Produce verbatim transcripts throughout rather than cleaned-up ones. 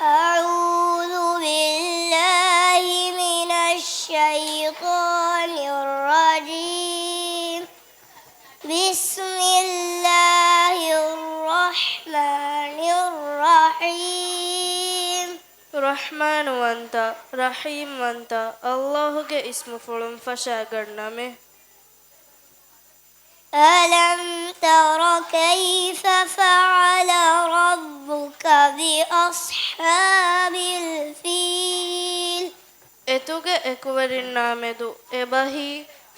أعوذ بالله من الشيطان الرجيم. بسم الله الرحمن الرحيم. ރަޙްމާންވަންތަ، ރަޙީމްވަންތަ، ﷲ ގެ އިސްމުފުޅުން ފަށާގަންނަމޭ. ألم تر كيف فعل ربك بأصحاب الفيل؟ އެތުގެ އެކުވެރިންނާމެދު އެބަހީ،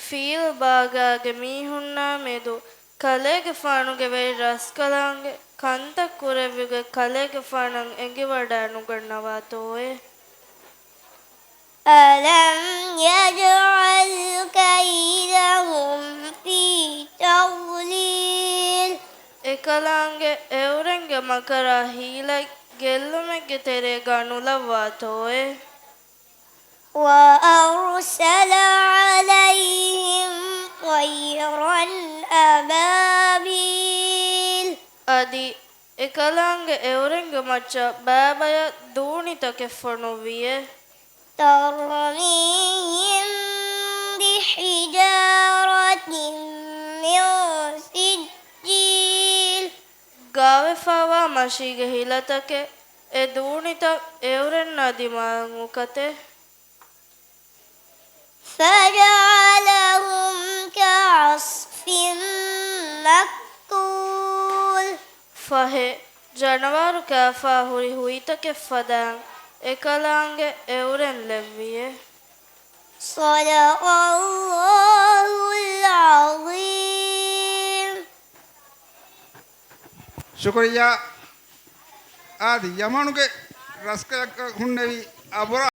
ފީލް ބާގާގެ މީހުންނާމެދު ކަލޭގެފާނުގެ ވެރި ރަސްކަލާނގެ ކަންތައް ކުރެއްވިގޮތް ކަލޭގެފާނަށް އެނގިވަޑައިނުގަންނަވާތޯއޭ؟ ألم يجعل كيدهم في تضليل؟ އެކަލާނގެ އެއުރެންގެ މަކަރާ ހީލަތް ގެއްލުމެއްގެ ތެރޭގާ ނުލައްވާތޯއޭ؟ وأرسل عليهم طيرا أبابيل. އަދި އެކަލާނގެ އެއުރެންގެ މައްޗަށް ބައިބަޔަށް ދޫނިތަކެއް ފޮނުއްވިއޭ. ترميهم بحجارة من سجيل. ގާވެފައިވާ މަށީގެ ހިލަތަކެއް އެ ދޫނިތައް އެއުރެންނާ ދިމާއަށް އުކަތޭ. فجعلهم كعصف مأكول. ފަހެ، ޖަނަވާރު ކާފާ ހުރި ހުއިތަކެއް ފަދައިން އެކަލާނގެ އެއުރެން ލެއްވިއޭ. صدق الله العظيم. ޝުކުރިއްޔާ. އާދެ، ޔަމަނުގެ ރަސްކަލަކަށް ހުންނެވި އަބުރާ